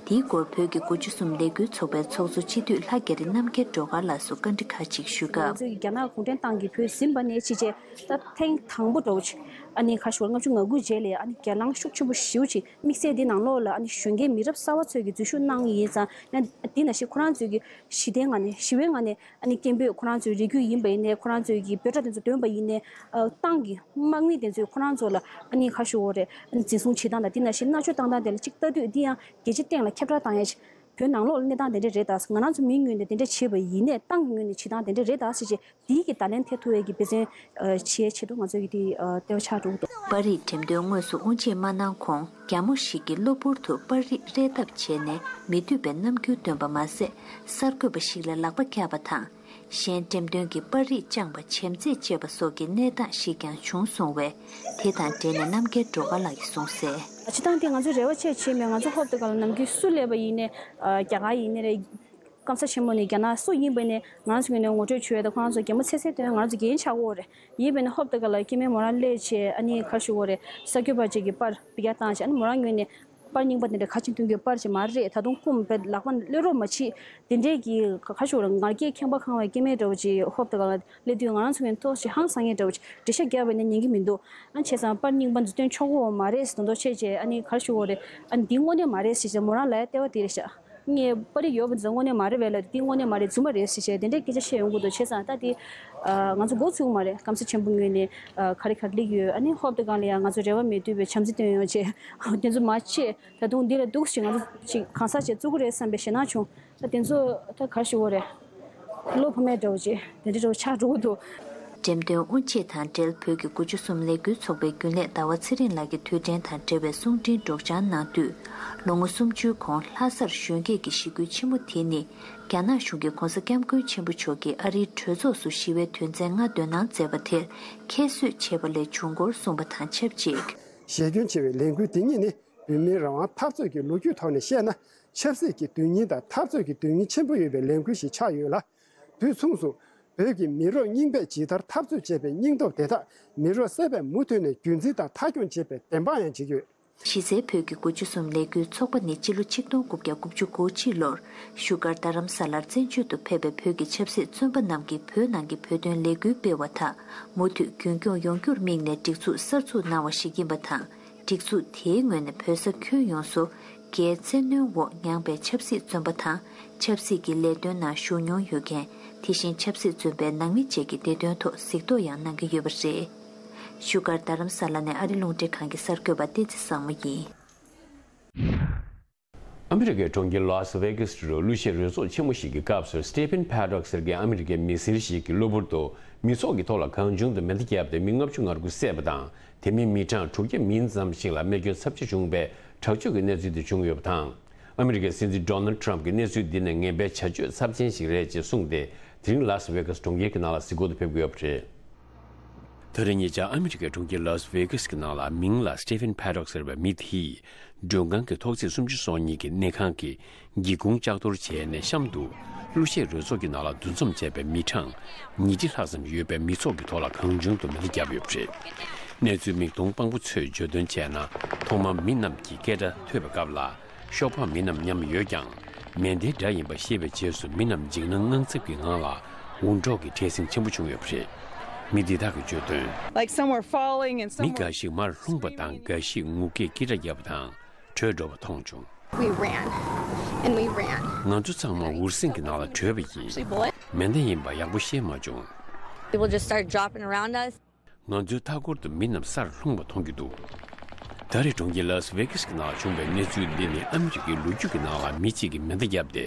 དེའི་སྐོར་བོད་ཀྱི་དགུ་བཅུ་གསུམ་ལས་འགུལ་ཚོགས་པའི་ཚོགས་གཙོ་སྤྱི་འཐུས་ལྷ་རྒྱ་རི་རྣམ་རྒྱལ་སྒྲོལ་དཀར་ལགས་སུ་བཀའ་འདྲི་ཁག་ཅིག་ཞུས་ང་སྐབས། ཚོས་རྒྱ་ནག་གུང་ཁྲན་ཏང་གིས་བོད་ཟིན་པ་ནས་ཕྱི་རྗེས་ད་ཐེངས་དང་པོ་འདྲ་བོ་ཅིག་ཨ་ནི་ཁ་ཤོར་ལྔ་བཅུ་ང་དགུ་རྗེས་ལ་ཨ་ནི་རྒྱ་ལངས་ཤུགས་ཆེན་པོ་ཞེ་པོ་ཅིག་དམིགས་བསལ་འདི་ནང་ལོགས་ལ་ཨ་ནི་གཞོན་སྐྱེས་མི་རབས་གསར་བ་ཚོས་ཀྱི་འཛུལ་ཞུགས་གནང་ཡིན་ཙང་ཡང་འདི་ནང་བཞིན་ཁོ་རང་ཚོས་ཀྱི་ཞི་བདེའི་ངང་ནས་ཞི་བའི་ངང་ནས་ཨ་ནི་སྐད་འབོད་ཁོ་རང་ཚོའི་རེ་སྐུལ་ཡིན་པ་ཡིན་ནའི་ཁོ་རང་ཚོས་ཀྱི་འབོད་སྒྲ་དེ་ཚོ་འདོན་པ་ཡིན་ནའི་ཨ་ཏང་གི་དམག་མི་དེ་ཚོས་ཁོ་རང་ཚོ་ལ་ཨ་ནི་ཁ་ཤོར་རེད། ཨ་ནི་འཛིན་བཟུང་བྱེད་སྟངས་དང་འདི་ནང་བཞིན་མནར་གཅོད་བཏང་སྟངས་དེ་ལ་ཅིག་ལྟ་དུས་འདི་ཡང་རྒྱལ་སྤྱིའི་སྟེང་ལ་ཁྱབ་བསྒྲགས་བཏང་ཡ་ཅིག་བོད་ནང་ལོགས་ལ་གནས་སྟངས་དེ་འདྲ་རེད་ད། ང་རང་ཚོ་མིའི་ངོས་ནས་དེ་འདྲ་བྱས་པ་ཡིན་ནའི་ཏང་གི་ངོས་ནས་བྱེད་སྟངས་དེ་འདྲ་རེད་ད་ཟེར་བྱས་དེའི་གི་བརྡ་ལན་ཐེབས་ཐུབ་པའི་གི་འབད་བརྩོན་བྱེད་ཆེད་དུ་ང་ཚོ་གི་དེ་ལྟེ་བ་ཆགས་འགྲོ་གི་འདུག། པར་རིས་འགྲེམས་སྟོན་དངོས་སུ་དབུ་འབྱེད་མ་གནང་གོང་རྒྱ་མོ་ཞིག་གིས་གློ་བུར་དུ་པར་རིས་རེ་ལྟབ་བྱས་ནས་མི་འདོད་པའི་རྣམ་འགྱུར་སྟོན་པ་མ་ཟད། གསར་འགོད་པ་ཞིག་ལ་ལག་པ་བཀྱགས་པ་དང་། གཞན་འགྲེམས་སྟོན་གྱི་པར་རིས་བཅངས་པ་བྱེམ་རྩེད་བཅས་པ་སོགས་ཀྱི་གནས་སྟངས་ཤིག་ཀྱང་བྱུང་སོང་བས། དེ་དང་འབྲེལ་ནས་རྣམ་རྒྱལ་སྒྲོལ་དཀར་ལགས་ཀྱིས་གསུངས་གསལ། སྤྱིར་བཏང་དེ་ང་ཚོ་རེ་བ་ཆེ་བྱེད་མེད། ང་ཚོ་ཧོབ་ཏེ་ག་ལ་ནམ་རྒྱུན་སུ་སླེབས་པ་ཡིན་ནའི་རྒྱ་གར་ཡིན་ནའི་རེད། སྐམ་ས་ཆེན་མོ་ནས་རྒྱ་ནག་སུ་ཡིན་པ་ནས་ང་རང་ཚོ་ངོས་ནས་ངོ་སྤྲོད་བྱོས་དང་ཁོ་རང་ཚོ་གད་མོ་ཚད་ཚད་སྟོན་ང་རང་ཚོ་རྒན་ཆགས་འོ་རེད། ཡིན་པ་ནས་ཧོབ་ཏེ་ག་ལ་སྐྱེ་དམན་མོ་རང་སླེབས་བྱས་ཨ་ནི་ག་ཞུ་འོ་རེད། ས་སྐྱོད་པ་ཅིག་གིས་པར་བི་རྒྱ་བཏང་བྱས་ཨ་ནི་མོ་རང་ངོས་ནས་པར་རྙིང་པ་དེ་འདྲ་ག་ཅིག་སྟོན་རྒྱུའི་པར་ཅིག་མ་རེད། ད་དུང་ཁུངས་བེད་ལག་པ་ལོན་རོགས་མ་བྱེད། དེ་འདྲས་ཀྱི་ག་ཞུ་འོ་རེད། ང་རྒྱལ་ཁེངས་པ་ཁེངས་པའི་སྐྱེ་དམན་འདྲ་བོ་ཅིག་ཧོབ་ཏེ་ག་ལ་སླེབས་དུས་ང་རང་ཚོ་ངོས་ནས་ཏོག་ཙམ་ཧང་སང་ཡས་འདྲ་བོ་ཅིག་འགྲེལ་བཤད་རྒྱབ་པ་ཡིན་ན་ཉན་གི་མི་འདུག། ཨ་ནི་བྱས་ཙང་པར་རྙིང་པ་འདི་སྟོན་ཆོག་གི་མ་རེད་ཟེར་དོན་དག་བྱས་བྱས་ཨ་ནི་ག་ཞུ་འོ་རེད། ཨ་ནི་འདི་དངོས་གནས་མ་རེད་ཟེར་བྱས་མོ་རང་ལ་ལྟེ་བ་དེ་རེད་ཤག་ངས་པར་རིས་ཡོད་པ་འཛིན་དངོས་གནས་མ་རེད་པས་ལབ་དེ་དངོས་གནས་མ་རེད་རྫུན་མ་རེད་ཟེར་བྱས་དེ་འདྲའི་སྐད་ཆ་བཤད་ཡོང་གི་འདུག། བྱས་ཙང་ད་དེ་ང་ཚོ་མགོ་ཚོས་ཀྱི་མ་རེད། སྐམ་ས་ཆེན་པོ་ངོས་ནས་ག་རེ་ག་རེ་སླེབས་ཡོད། ཨ་ནི་ཧོབ་ཏེ་ག་ལ་ཡང་ང་ཚོ་རེ་བ་མེད་དུས་པའི་བྱམས་བརྩེ་སྟོན་ཡོང་བྱས་དེ་ཚོ་མ་བྱེད། ད་དུང་འདི་ལས་སྡུག་ཅིག་ང་ཚོ་ཅིག་གང་ཟག་ཅིག་བཙུགས་ཀྱི་རེད་བསམ་པའི་ཞེད་སྣང་བྱུང་། ད་དེ་ཚོ་ད་ག་ཞུ་འོ་རེད། བློ་ཕམ་མེད་འདྲ་བོ་ཅིག་དེ་འདྲ་འདྲ་བོ་ཆགས་འགྲོ་གི་འདུག། འགྲེམས་སྟོན་དབུ་འབྱེད་དང་འབྲེལ་བོད་ཀྱི་དགུ་བཅུ་གསུམ་ལས་འགུལ་ཚོགས་པའི་རྒྱུན་ལས་ཟླ་བ་ཚེ་རིང་ལགས་ཀྱིས་དུས་དྲན་དང་འབྲེལ་བའི་གསུང་འཕྲིན་སྒྲོག་སྦྱང་གནང་དུས། ལོ་ངོ་སུམ་ཅུའི་གོང་ལྷ་སར་གཞོན་སྐྱེས་ཀྱི་གཞིས་ཁུལ་ཆེན་མོ་དེ་ནི། རྒྱ་ནག་གཞུང་གིས་༧གོང་ས་༧སྐྱབས་མགོན་ཆེན་པོ་མཆོག་གིས་ཨ་རིའི་གྲོས་ཚོགས་སུ་ཞི་བའི་དོན་ཚན་ལྔ་འདོན་གནང་མཛད་པ་དེར་ཁྱད་གསོད་བྱས་པ་ལས་བྱུང་སྐོར་གསུངས་པ་དང་ཆབས་ཅིག། ཞེ་སྐྱོན་ཆེ་བའི་ལས་འགུལ་འདི་གཉིས་ནི་བོད་མིའི་རང་དབང་འཐབ་རྩོད་ཀྱི་ལོ་རྒྱུས་ཐོག་ནས་བཤད་ན། ཆབ་སྲིད་ཀྱི་དོན་སྙིང་དང་འཐབ་རྩོད་ཀྱི་དོན་སྙིང་ཆེན་པོ་ཡོད་པའི་ལས་འགུལ་ཞིག་ཆགས་ཡོད་ལ། དུས་མཚུངས་སུ། བོད་ཀྱི་མི་རབས་རྙིང་པས་ཇི་ལྟར་འཐབ་རྩོད་བྱས་པའི་སྙིང་སྟོབས་དེ་དག་མི་རབས་གསར་པས་མུ་མཐུད་ནས་རྒྱུན་འཛིན་དང་མཐའ་འཁྱོངས་བྱེད་པའི་བདེན་དཔང་ཡང་བྱེད་ཀྱི་ཡོད། གཞི་རྩའི་བོད་ཀྱི་དགུ་བཅུ་གསུམ་ལས་འགུལ་ཚོགས་པ་ནི་སྤྱི་ལོ་ཆིག་སྟོང་དགུ་བརྒྱ་དགུ་བཅུ་གོ་གཅིག་ལོར་བཞུགས་སྒར་རྡ་རམ་ས་ལར་བཙན་བྱོལ་དུ་ཕེབས་པའི་བོད་ཀྱི་ཆབ་སྲིད་བཙོན་པ་རྣམས་ཀྱིས་བོད་ནང་གི་བོད་དོན་ལས་འགུལ་སྤེལ་བ་དག་མུ་མཐུད་རྒྱུན་སྐྱོང་ཡོང་རྒྱུར་དམིགས་ནས་སྒྲིག་འཛུགས་གསར་འཛུགས་གནང་བ་ཞིག་ཡིན་པ་དང་། སྒྲིག་འཛུགས་དེའི་ངོས་ནས་བོད་ས་ཁྱོན་ཡོངས་སུ་རྒྱའི་བཙན་གནོན་འོག་མྱངས་པའི་ཆབ་སྲིད་བཙོན་པ་དང་། ཆབ་སྲིད་ཀྱི་ལས་དོན་ནང་ཞུགས་མྱོང་ཡོད་མཁན། དེ་བཞིན་ཆབ་སྲིད་བཙོན་པའི་ནང་མི་བཅས་ཀྱི་བདེ་དོན་ཐོག་གཟིགས་རྟོག་ཡང་གནང་གི་ཡོད་པ་རེད། བཞུགས་སྒར་རྡ་རམ་ས་ལ་ནས་ཨ་རི་རླུང་འཕྲིན་ཁང་གི་གསར་འགོད་པ་བསྟན་འཛིན་བཟང་མོ་ཡིན། ཨ་མི་རི་ཀའི་གྲོང་ཁྱེར་ལཱ་སི་ཝེ་གྷ་སི་རུ་གླུ་གཞས་རོལ་ཚོགས་ཆེན་མོ་ཞིག་གི་སྐབས་སུ། སི་ཊི་ཕན་ཕ་ཌོག་ཟེར་མཁན་ཨ་མི་རི་ཀའི་མི་སེར་ཞིག་གིས་གློ་བུར་དུ་མི་ཚོགས་ཀྱི་ཐོག་ལ་གང་བྱུང་དུ་མེ་མདའ་བརྒྱབ་སྟེ་མི་ལྔ་བཅུ་ང་དགུ་བསད་པ་དང་། དེ་མིན་མི་གྲངས་དྲུག་བརྒྱ་མིན་ཙམ་ཞིག་ལ་རྨས་སྐྱོན་ཚབས་ཆེ་བྱུང་བའི་དྲག་སྤྱོད་ཀྱི་གནས་ཚུལ་དེ་བྱུང་ཡོད་པ་དང་། ཨ་མི་རི་ཀའི་སྲིད་འཛིན་ཌོ་ནལ་ཌི་ཊརམ་ཕི་གྱིས་གནས་ཚུལ་འདི་ནི་ངན་པའི་བྱ་སྤྱོད་ཚབས་ཆེན་ཞིག་རེད་ཅེས་གསུངས་ཏེ། དེ་རིང་ལཱ་སི་ཝེ་གྷ་སི་གྲོང་ཁྱེར་གྱི་ནང་ལ་གཟིགས་སྐོར་དུ་ཕེབས་ཀྱི་ཡོད་པ་རེད། ད་རེས་ཉེ་ཆར་ཨ་མི་རི་ཀའི་གྲོང་ཁྱེར་ལཱ་སི་ཝེ་གྷ་སི་གི་ནང་ལ་མིང་ལ་སི་ཊི་ཕན་ཕ་ཌོག་ཟེར་བའི་མི་དེས་མགྲོན་ཁང་གི་ཐོག་བརྩེགས་སུམ་ཅུ་སོ་གཉིས་ཀྱི་གནས་ཁང་གི་སྒེའུ་ཁུང་ལྕགས་གཏོར་བྱས་ནས་གཤམ་དུ་གླུ་གཞས་རོལ་ཚོགས་ཀྱི་ནང་ལ་འདུ་འཛོམས་བྱས་པའི་མི་གྲངས་ཉིས་ཁྲི་ལྷག་ཙམ་ཡོད་པའི་མི་ཚོགས་ཀྱི་ཐོག་ལ་གང་བྱུང་དུ་མེ་མདའ་བརྒྱབ་ཡོད་པ་རེད། གནས་ཚུལ་མིག་མཐོང་དཔང་པོ་ཚོས་བརྗོད་དོན་བྱས་ན། ཐོག་མར་མི་རྣམས་ཀྱིས་སྐད་སྒྲ་ཐོས་པའི་སྐབས་ལ། ཤོག་སྦག་མི་རྣམས་མཉམ་ཡོད་ཀྱང་། མེ་མདའི་སྒྲ་ཡིན་པ་ཤེས་པའི་རྗེས་སུ་མི་རྣམས་འཇིགས་སྣང་དངངས་འཚབ་ཀྱི་ངང་ལ་འུར་སྒྲོག་གི་འཕྲལ་སེང་ཆེན་པོ་བྱུང་ཡོད་པ་རེད། མི་འདི་དག་གིས་བརྗོད་དོན། Like some were falling and some མི་were འགའ་ཞིག་མར་ལྷུང་བ་དང་། འགའ་ཞིག་ངུ་སྐད་ཀི་སྒྲ་བརྒྱབ་པ་དང་བྲོས་འགྲོ་བ་མཐོང་བྱུང་། We ran and we ran. ང་ཚོ་ཚང་མ་འུར་ཟིང་གི་ནང་ལ་བྲོས་པ་ཡིན། Actually, bullet. མེ་མདའ་ཡིན་པ་ཡག་པོ་ཤེས་མ་བྱུང་། People just started dropping around us. ང་ཚོའི་མཐའ་འཁོར་དུ་མི་རྣམས་སར་ལྷུང་བ་མཐོང་རྒྱུ་འདུག་ད་རེས་གྲོང་ཁྱེར་ལཱ་སི་ཝེ་གྷ་སི་གི་ནང་བྱུང་བའི་གནས་ཚུལ་འདི་ནི་ཨ་མི་རི་ཀའི་ལོ་རྒྱུས་ཀྱི་ནང་ལ་མི་གཅིག་གིས་མེ་མདའ་བརྒྱབ་སྟེ་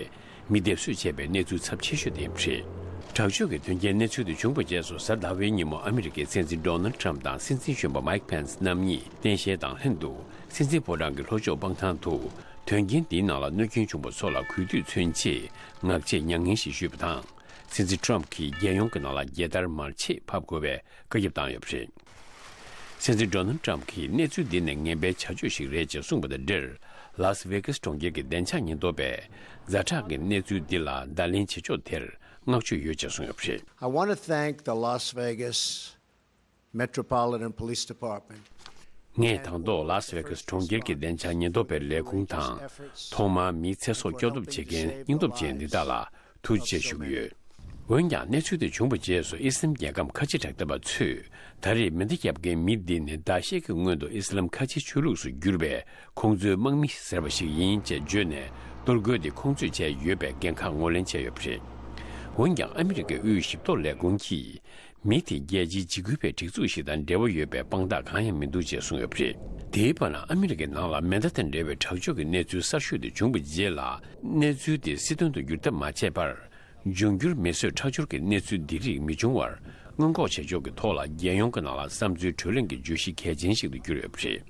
མི་སྡེབ་གསོད་བྱས་པའི་གནས་ཚུལ་ཚབས་ཆེ་ཤོས་དེ་རེད། དྲག་སྤྱོད་ཀྱི་དོན་རྐྱེན་གནས་ཚུལ་དེ་བྱུང་བའི་རྗེས་སུ་གཟའ་ཟླ་བའི་ཉིན་མོ་ཨ་མི་རི་ཀའི་སྲིད་འཛིན་ཌོ་ནལ་ཌི་ཊརམ་ཕི་དང་སྲིད་འཛིན་གཞོན་པ་མའིག་ཕེན་སི་རྣམ་གཉིས་རྟེན་གཞི་དང་ལྷན་དུ་སྲིད་འཛིན་ཕོ་བྲང་གི་ལྷོ་ཕྱོགས་སྤང་ཐང་དུ་དོན་རྐྱེན་འདིའི་ནང་ལ་གནོད་སྐྱོན་བྱུང་བ་ཚོ་ལ་གུས་འདུད་མཚོན་ཆེད་ངག་བཅད་མྱ་ངན་ཞིག་ཞུས་པ་དང་། སྲིད་འཛིན་ཊརམ་ཕི་གིས་རྒྱལ་ཡོངས་ཀྱི་ནང་ལ་རྒྱལ་དར་མར་ཆེད་ཕབ་དགོས་པའི་བཀའ་ཁྱབ་བཏང་ཡོད་པ་རེད། སྲིད་འཛིན་ཌོ་ནལ་ཌི་ཊརམ་ཕི་གིས་གནས་ཚུལ་འདི་ནི་ངན་པའི་བྱ་སྤྱོད་ཞིག་རེད་ཅེས་གསུངས་པ་དང་འབྲེལ། ལཱ་སི་ཝེ་གྷ་སི་གྲོང་ཁྱེར་གྱི་བདེ་འཇགས་ཉེན་རྟོག་པས་ཛ་དྲག་གི་གནས་ཚུལ་འདི་ལ་བརྡ་ལན་བྱེད་ཕྱོགས་དེར་མངགས་བཅོལ་ཡོད་ཅེས་གསུངས་ཡོད་པ་རེད། I want to thank the Las Vegas Metropolitan Police Department. ངས་དང་ཐོག་ལཱ་སི་ཝེ་གྷ་སི་གྲོང་ཁྱེར་གྱི་བདེ་འཇགས་ཉེན་རྟོག་པའི་ལས་ཁུངས་དང་། ཐོག་མར་མིའི་ཚེ་སྲོག་སྐྱོབ་ཐབས་བྱེད་མཁན་སྙིང་སྟོབས་ཅན་འདི་དག་ལ་ཐུགས་རྗེ་ཆེ་ཞུ་གི་ཡོད། འོན་ཀྱང་། གནས་ཚུལ་དེ་བྱུང་བའི་རྗེས་སུ་ཨི་སི་ལམ་རྒྱལ་ཁབ་ཁ་ཆེ་དྲག་འཐབ་པ་ཚོས། ད་རེས་མེ་མདའ་བརྒྱབ་མཁན་མི་འདི་ནི་ཟླ་ཤས་ཀྱི་སྔོན་དུ་ཨི་སི་ལམ་ཁ་ཆེའི་ཆོས་ལུགས་སུ་གྱུར་པའི་ཁོང་ཚོའི་དམག་མི་ཟེར་བ་ཞིག་ཡིན་ཅེས་བརྗོད་ནས། གཏོར་རྒོལ་དེ་ཁོང་ཚོས་བྱས་ཡོད་པའི་འགན་ཁག་ངོས་ལེན་བྱས་ཡོད་པ་རེད། འོན་ཀྱང་། ཨ་མི་རི་ཀའི་དབུས་ཞིབ་རྟོག་ལས་ཁུངས་ཀྱིས། མི་དེ་རྒྱལ་སྤྱིའི་འཇིགས་སྐུལ་བའི་སྒྲིག་འཛུགས་ཤིག་དང་འབྲེལ་བ་ཡོད་པའི་དཔང་རྟགས་གང་ཡང་མི་འདུག་ཅེས་གསུངས་ཡོད་པ་རེད། དེའི་བར་ན། ཨ་མི་རི་ཀའི་ནང་ལ་མེ་མདའ་དང་འབྲེལ་བའི་དྲག་སྤྱོད་ཀྱི་གནས་ཚུལ་གསར་ཤོས་དེ་བྱུང་བའི་རྗེས་ལ། གནས་ཚུལ་དེ་སྲིད་དོན་དུ་འགྱུར་ཐབས་མ་བྱས་པར། འབྱུང་འགྱུར་མེ་གསོད་ཁྲག་སྦྱོར་གྱི་གནས་ཚུལ་འདི་རིགས་མི་འབྱུང་བར་སྔོན་འགོག་བྱེད་ཕྱོགས་ཀྱི་ཐོག་ལ། རྒྱལ་ཡོངས་ཀྱི་ནང་ལ་བསམ་ཚུལ་གྲོས་གླེང་གི་བརྗོད་གཞི་གལ་ཆེན་ཞིག་ཏུ་གྱུར་ཡོད་པ་རེད།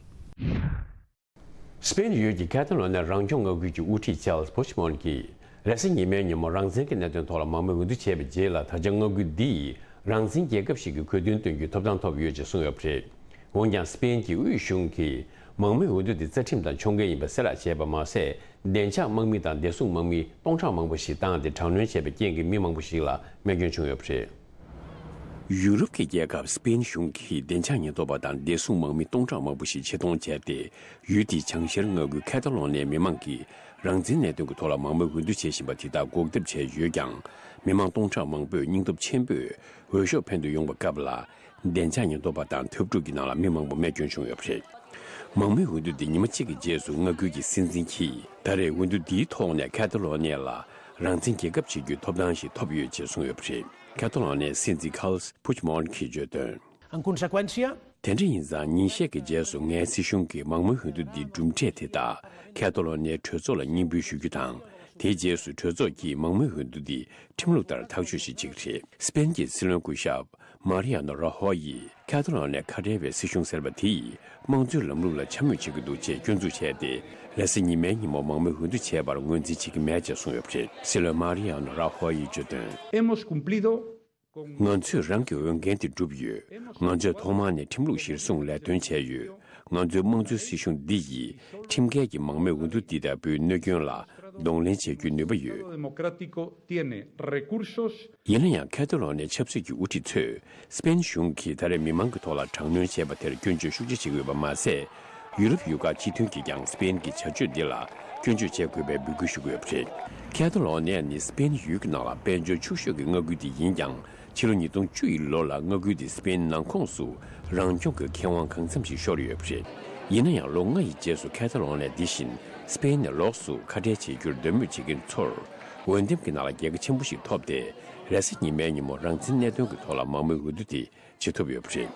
སྤེན་ཡུལ་གྱི་ཁེ་ཐ་ལོ་ནི་རང་སྐྱོང་མངའ་ཁུལ་གྱི་དབུ་ཁྲིད་ཅཱལ་སི་པུཆ་མོན་གྱིས། རེས་གཟའ་ཉི་མའི་ཉིན་མོ་རང་བཙན་གྱི་གནད་དོན་ཐོག་ལ་མང་མོས་འོས་བསྡུ་བྱས་པའི་རྗེས་ལ། ད་ཆ་མངའ་ཁུལ་འདི་ཡིས་རང་བཙན་རྒྱལ་ཁབ་ཞིག་གི་གོ་དོན་སྟོན་རྒྱུའི་ཐོབ་ཐང་ཐོབ་ཡོད་ཅེས་གསུངས་ཡོད་པ་རེད། འོན་ཀྱང་། སྤེན་གྱི་དབུས་གཞུང་གིས་མང་མོས་འོས་བསྡུ་འདི་རྩ་ཁྲིམས་དང་ཕྱོགས་འགལ་ཡིན་པ་གསལ་བསྒྲགས་བྱས་པ་མ་ཟད། བདེ་འཇགས་དམག་མི་དང་བདེ་སྲུང་དམག་མི་སྟོང་ཕྲག་མང་པོ་ཞིག་བཏང་སྟེ། དྲག་གནོན་བྱས་པའི་རྐྱེན་གྱིས་མི་མང་པོ་ཞིག་ལ་རྨས་སྐྱོན་བྱུང་ཡོད་པ་རེད། ཡུ་རོབ་ཀྱི་རྒྱལ་ཁབ་སྤེན་གཞུང་གིས་བདེ་འཇགས་ཉེན་རྟོག་པ་དང་བདེ་སྲུང་དམག་མི་སྟོང་ཕྲག་མང་པོ་ཞིག་ཆེད་གཏོང་བྱས་ཏེ། ཡུལ་དེའི་བྱང་ཤར་མངའ་ཁུལ་ཁེ་ཐ་ལོ་ནིའི་མི་མང་གིས་རང་བཙན་གནད་དོན་གྱི་ཐོག་ལ་མང་མོས་འོས་བསྡུ་བྱེད་བཞིན་པ་དེ་དག་འགོག་ཐབས་བྱས་ཡོད་ཀྱང་། མི་མང་སྟོང་ཕྲག་མང་པོས་སྙིང་སྟོབས་ཆེན་པོས་འོས་ཤོག་འཕེན་དུ་ཡོང་བའི་སྐབས་ལ། བདེ་འཇགས་ཉེན་རྟོག་པ་དང་འཐབ་འཁྲུག་གི་ནང་ལ་མི་མང་པོ་རྨས་སྐྱོན་བྱུང་ཡོད་པ་རེད། མང་མོས་འོས་བསྡུ་འདི་ཉི་མ་གཅིག་གི་རྗེས་སུ་མངའ་ཁུལ་གྱི་སྲིད་འཛིན་གྱིས། ད་རེས་འོས་བསྡུ་འདིའི་ཐོག་ནས་ཁེ་ཐ་ལོ་ནི་ལ་རང་བཙན་རྒྱལ་ཁབ་བྱེད་རྒྱུའི་ཐོབ་ཐང་ཞིག་ཐོབ་ཡོད་ཅེས་གསུངས་ཡོད་པ་རེད། ཁེ་ཐ་ལོ་ནིའི་སྲིད་འཛིན་ཁཱལ་སི་པུཆ་མོན་གྱིས་བརྗོད་དོན། En conseqüència, དེ་འདྲ་ཡིན་ཙང་། ཉིན་ཤས་ཀྱི་རྗེས་སུ་ངའི་སྲིད་གཞུང་གིས་མང་མོས་འོས་བསྡུ་འདིའི་གྲུབ་འབྲས་དེ་དག་ཁེ་ཐ་ལོ་ནིའི་གྲོས་ཚོགས་ལ་སྙན་འབུལ་ཞུ་རྒྱུ་དང་། དེའི་རྗེས་སུ་གྲོས་ཚོགས་ཀྱིས་མང་མོས་འོས་བསྡུ་འདི་ཁྲིམས་ལུགས་ལྟར་ཐག་གཅོད་བྱེད་ཀྱི་རེད། སྤེན་གྱི་སྲིད་བློན་སྐུ་ཞབས་མཱ་རི་ཡ་ནོ་ར་ཧོ་ཡིས། ཁེ་ཐ་ལོ་ནི་ཁ་བྲལ་བའི་སྲིད་གཞུང་ཟེར་བ་དེ་ཡིས་དམངས་གཙོའི་ལམ་ལུགས་ལ་འཕྱ་སྨོད་བྱེད་ཀྱི་འདུག་ཅེས་སྐྱོན་འཛུགས་བྱས་ཏེ། རེས་གཟའ་ཉི་མའི་ཉིན་མོ་མང་མོས་འོས་བསྡུ་བྱས་པར་ངོས་འཛིན་བྱེད་ཀྱི་མེད་ཅེས་གསུངས་ཡོད་པ་རེད། སྲིད་བློན་མཱ་རི་ཡ་ནོ་ར་ཧོ་ཡིས་བརྗོད་དོན། Hemos cumplido con ང་ཚོས་རང་གི་འོས་འགན་དེ་བསྒྲུབས་ཡོད། ང་ཚོས་ཐོག་མར་ནས་ཁྲིམས་ལུགས་གཞིར་བཟུང་ལས་དོན་བྱས་ཡོད། ང་ཚོའི་དམངས་གཙོའི་སྲིད་གཞུང་འདི་ཡིས་ཁྲིམས་འགལ་གྱི་མང་མོས་འོས་བསྡུ་འདི་ལྟ་བུའི་གནོད་སྐྱོན་ལ་གདོང་ལེན་བྱེད་རྒྱུའི་ནུས་པ་ཡོད། Democrático tiene recursos ཡིན་ན་ཡང་། ཁེ་ཐ་ལོ་ནི་ཆབ་སྲིད་ཀྱི་དབུ་ཁྲིད་ཚོས་སྤེན་གཞུང་གིས་ད་རེས་མི་མང་གི་ཐོག་ལ་དྲག་གནོན་བྱས་པ་དེར་སྐྱོན་བརྗོད་ཤུགས་ཆེ་བྱེད་ཀྱི་ཡོད་པ་མ་ཟད། ཡུ་རོབ་ཡུལ་ཁག་སྤྱི་མཐུན་གྱིས་ཀྱང་སྤེན་གྱི་བྱ་སྤྱོད་འདི་ལ་སྐྱོན་བརྗོད་བྱེད་དགོས་པའི་འབོད་སྐུལ་ཞུ་གི་ཡོད་པ་རེད། ཁེ་ཐ་ལོ་ནི་ནི་སྤེན་ཡུལ་གྱི་ནང་ལ་དཔལ་འབྱོར་ཕྱུག་ཤོས་ཀྱི་མངའ་ཁུལ་དེ་ཡིན་ཀྱང་། ཕྱི་ལོ་ཉིས་སྟོང་བཅུ་ཡི་ལོ་ལ་མངའ་ཁུལ་དེ་སྤེན་ནང་ཁོངས་སུ་རང་སྐྱོང་གི་ཁེ་དབང་གང་འཚམ་ཞིག་ཤོར་ཡོད་པ་རེད། ཡིན་ན་ཡང་། ལོ་ལྔ་ཡི་རྗེས་སུ་ཁེ་ཐ་ལོ་ནི་འདི་བཞིན་སྤེན་ནས་ལོགས་སུ་ཁ་བྲལ་བྱེད་རྒྱུར་འདོད་མོས་བྱེད་མཁན་ཚོར་འོས་འདེམས་ཀྱི་ནང་ལ་རྒྱལ་ཁ་ཆེན་པོ་ཞིག་ཐོབ་སྟེ། རེས་གཟའ་ཉི་མའི་ཉིན་མོ་རང་བཙན་གནད་དོན་གྱི་ཐོག་ལ་མང་མོས་འོས་བསྡུ་དེ་བྱེད་ཐུབ་ཡོད་པ་རེད།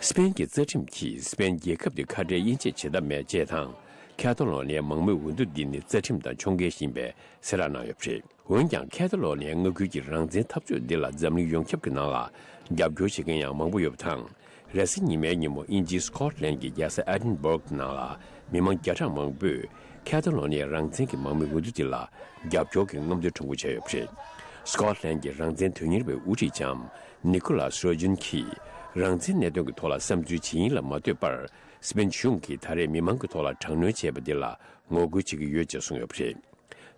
སི་པེན་གྱི་རྩ་ཁྲིམས་ཀྱིས་སི་པེན་རྒྱལ་ཁབ་དེ་ཁ་བྲལ་དབྱེ་འབྱེད་བྱེད་ཐབས་མེད་ཅེས་དང་། ཁེ་ཐ་ལོ་ནིའི་མང་མོས་འོས་བསྡུ་འདི་ནི་རྩ་ཁྲིམས་དང་ཕྱོགས་འགལ་ཞིག་ཡིན་པའི་གསལ་བསྒྲགས་གནང་ཡོད་པ་རེད། འོན་ཀྱང་ཁེ་ཐ་ལོ་ནིའི་མངའ་ཁུལ་གྱི་རང་བཙན་འཐབ་རྩོད་འདི་ལ་འཛམ་གླིང་ཡོངས་ཁྱབ་ཀྱི་ནང་ལ་རྒྱབ་སྐྱོར་བྱེད་མཁན་ཡང་མང་པོ་ཡོད་པ་དང་། རེས་གཟའ་ཉི་མའི་ཉིན་མོ་དབྱིན་ཇིའི་སི་ཀོཊ་ལན་གྱི་རྒྱལ་ས་ཨེ་ཌིན་སྦུག་ནང་ལ་མི་མང་བརྒྱ་ཕྲག་མང་པོས་ཁེ་ཐ་ལོ་ནིའི་རང་བཙན་གྱི་མང་མོས་འོས་བསྡུ་འདི་ལ་རྒྱབ་སྐྱོར་གྱི་རྔམ་སྟོན་ཁྲོམ་སྐོར་བྱས་ཡོད་པ་རེད། སི་ཀོཊ་ལན་གྱི་རང་བཙན་དོན་གཉེར་བའི་དབུ་ཁྲིད་ལྕམ་ནི་ཀོ་ལཱས་རོ་ཇིན་གྱིས་རང་བཙན་གནད་དོན་གྱི་ཐོག་ལ་བསམ་ཚུལ་ཇི་ཡིན་ལ་མ་ལྟོས་པར། སི་པེན་གཞུང་གིས་ད་རེས་མི་མང་གི་ཐོག་ལ་དྲག་གནོན་བྱས་པ་འདི་ལ་ངོ་རྒོལ་བྱེད་ཀྱི་ཡོད་ཅེས་གསུངས་ཡོད་པ་རེད།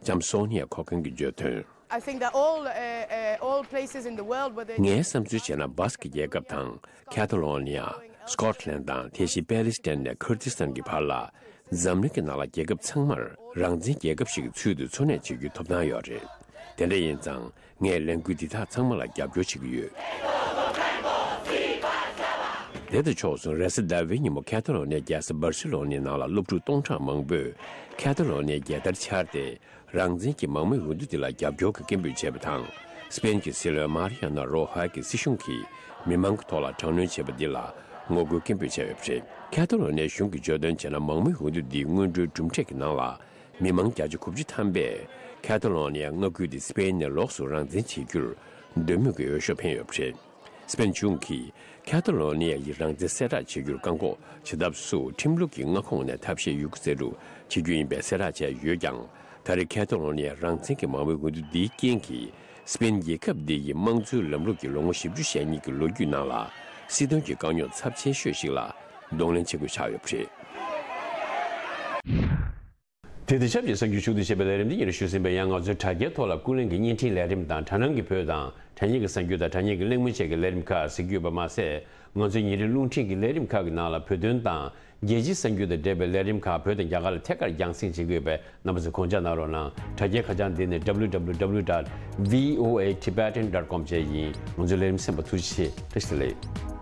ལྕམ་སོ་ནི་ཡ་ཁོ་ཁན་གྱིས་བརྗོད་དོན། I think that all, uh, uh, all places in the world, whether it's ངའི་བསམ་ཚུལ་བྱས་ན། སྦ་སི་ཀི་རྒྱལ་ཁབ་དང་། ཁེ་ཐ་ལོ་ནི་ཡ། སི་ཀོཊ་ལན་དང་། དེ་བཞིན་པེ་ལི་སི་ཐན་ནས་ཁུར་ཏི་སི་ཐན་གྱི་བར་ལ། འཛམ་གླིང་གི་ནང་ལ་རྒྱལ་ཁབ་ཚང་མར་རང་བཙན་རྒྱལ་ཁབ་ཞིག་གི་ཚུལ་དུ་འཚོ་གནས་བྱེད་རྒྱུའི་ཐོབ་ཐང་ཡོད་རེད། དེ་འདྲ་ཡིན་ཙང་། ངས་ལས་འགུལ་འདི་དག་ཚང་མ་ལ་རྒྱབ་སྐྱོར་བྱེད་ཀྱི་ཡོད། དེ་དང་ཕྱོགས་སུ། རེས་གཟའ་ཟླ་བའི་ཉིན་མོ་ཁེ་ཐ་ལོ་ནིའི་རྒྱལ་ས་སྦར་སི་ལོ་ནིའི་ནང་ལ་སློབ་ཕྲུག་སྟོང་ཕྲག་མང་པོས་ཁེ་ཐ་ལོ་ནིའི་རྒྱལ་དར་འཕྱར་ཏེ། རང་བཙན་གྱི་མང་མོས་འོས་བསྡུ་འདི་ལ་རྒྱབ་སྐྱོར་གྱི་སྐད་འབོད་བྱས་པ་དང་། སི་པེན་གྱི་སྲིད་བློན་མཱ་རི་ཡ་ནོ་རོ་ཧ་གི་སྲིད་གཞུང་གིས་མི་མང་གི་ཐོག་ལ་དྲག་གནོན་བྱས་པ་འདི་ལ་ངོ་རྒོལ་སྐད་འབོད་བྱས་ཡོད་པ་རེད། ཁེ་ཐ་ལོ་ནིའི་གཞུང་གིས་བརྗོད་དོན་བྱས་ན། མང་མོས་འོས་བསྡུ་འདིའི་སྔོན་འགྲོའི་གྲུབ་འབྲས་ཀྱི་ནང་ལ། མི་མང་བརྒྱ་ཆ་དགུ་བཅུ་ཐམ་པས་ཁེ་ཐ་ལོ་ནི་ཡ་མངའ་ཁུལ་དེ་སི་པེན་ནས་ལོགས་སུ་རང་བཙན་བྱེད་རྒྱུར་འདོད་མོས་ཀྱི་འོས་ཤོག་འཕེན་ཡོད་པ་རེད། སི་པེན་གཞུང་གིས་ཁེ་ཐ་ལོ་ནི་ཡའི་རང་བཙན་གསལ་བསྒྲགས་བྱེད་རྒྱུར་བཀག་འགོག་བྱེད་ཐབས་སུ་ཁྲིམས་ལུགས་ཀྱི་མངའ་ཁོངས་ནས་ཐབས་ཤེས་ཡོད་རྒུ་བཙལ་རུ་བྱེད་རྒྱུ་ཡིན་པའི་གསལ་བསྒྲགས་བྱས་ཡོད་ཀྱང་། ད་རེས་ཁེ་ཐ་ལོ་ནི་ཡའི་རང་བཙན་གྱི་མང་མོས་འོས་བསྡུ་འདིའི་རྐྱེན་གྱིས། སི་པེན་རྒྱལ་ཁབ་འདི་ཡི་དམངས་གཙོའི་ལམ་ལུགས་ཀྱི་ལོ་ངོ་བཞི་བཅུ་ཞེ་གཉིས་ཀྱི་ལོ་རྒྱུས་ནང་ལ། སྲིད་དོན་གྱི་དཀའ་རྙོག་ཚབས་ཆེ་ཤོས་ཤིག་ལ་གདོང་ལེན་བྱེད་དགོས་ཆགས་ཡོད་པ་རེད། དེ་དང་ཆབས་ཅིག་གསར་འགྱུར་ཕྱོགས་བསྡུས་བྱས་པའི་ལས་རིམ་འདི་ཉིད་ཞུ་ཟིན་པ་ཡང་། ང་ཚོའི་དྲ་རྒྱའི་ཐོག་ལ་ཀུན་གླེང་གི་བརྙན་འཕྲིན་ལས་རིམ་དང་། དྲ་སྣང་གི་བོད་དང་། དྲ་བརྙན་གྱི་གསར་འགྱུར་དང་། དྲ་བརྙན་གྱི་གླེང་མོལ་བཅས་ཀྱི་ལས་རིམ་ཁག་གཟིགས་རྒྱུ་ཡོད་པ་མ་ཟད། ང་ཚོའི་ཉིན་རེའི་རླུང་འཕྲིན་གྱི་ལས་རིམ་ཁག་གི་ནང་ལ་བོད་དོན་དང་། རྒྱལ་སྤྱིའི་གསར་འགྱུར་དང་འབྲེལ་བའི་ལས་རིམ་ཁག་བོད་དང་རྒྱ་གར་ལ་ཐད་ཀར་རྒྱང་སྲིང་བྱེད་ཀྱི་ཡོད་པས། རྣམ་པ་ཚོས་གོ་སྐབས་གནང་རོགས་གནང་། དྲ་རྒྱའི་ཁ་བྱང་འདི་ནི། W W W dot V O A Tibetan dot com བཅས་ཡིན། ང་ཚོའི་ལས་རིམ་གསན་པར་ཐུགས་རྗེ་ཆེ། བཀྲ་ཤིས་བདེ་ལེགས།